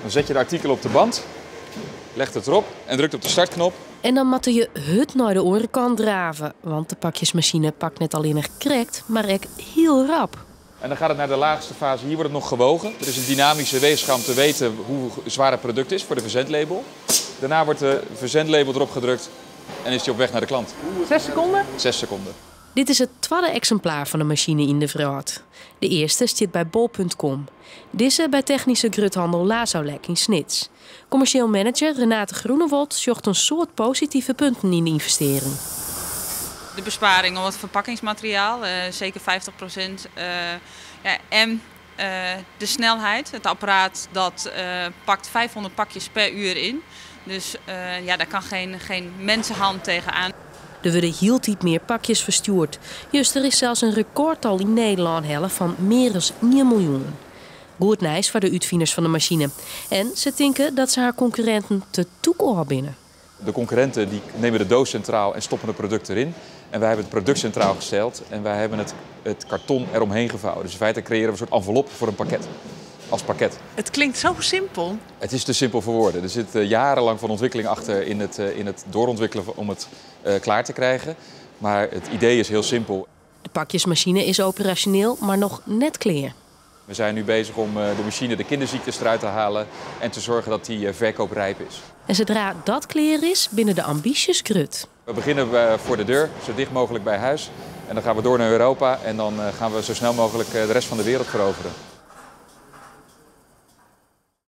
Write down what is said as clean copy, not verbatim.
Dan zet je de artikel op de band, legt het erop en drukt op de startknop. En dan moatte je hurd nei de oare kant drave, want de pakjesmasine pakt net allinnich krekt, mar ek hiel rap. En dan gaat het naar de laagste fase. Hier wordt het nog gewogen. Er is een dynamische weegschaal om te weten hoe zwaar het product is voor de verzendlabel. Daarna wordt de verzendlabel erop gedrukt en is die op weg naar de klant. 6 seconden? 6 seconden. Dit is it twadde eksimplaar fan de masine yn de wrâld. De earste stiet by bol.com. Dizze by technyske gruthannel Lasaulec yn Snits. Kommersjeel manager Renate Groenewold sjocht in soad positive punten yn de ynvestearring. De besparing op het verpakkingsmateriaal, zeker 50%. Ja, en de snelheid. Het apparaat dat pakt 500 pakjes per uur in. Dus ja, daar kan geen mensenhand tegenaan. Der wurde hieltyd mear pakjes ferstjoerd. Juster is sels in rekôrtal yn Nederlân helle fan mear as 1 miljoen. Goed nijs foar de útfiners fan de masine. En se tinke dat se har konkurrinten te tûk ôf binne. De concurrenten die nemen de doos centraal en stoppen het product erin. En wij hebben het product centraal gesteld en wij hebben het karton eromheen gevouwen. Dus in feite creëren we een soort envelop voor een pakket. Als pakket. Het klinkt zo simpel. Het is te simpel voor woorden. Er zit jarenlang van ontwikkeling achter in het doorontwikkelen om het klaar te krijgen. Maar het idee is heel simpel. De pakjesmasine is operasjoneel, mar noch net klear. We zijn nu bezig om de machine de kinderziektes eruit te halen en te zorgen dat die verkooprijp is. En sadree't dat klear is, binne de ambysjes grut. We beginnen voor de deur, zo dicht mogelijk bij huis. En dan gaan we door naar Europa en dan gaan we zo snel mogelijk de rest van de wereld veroveren.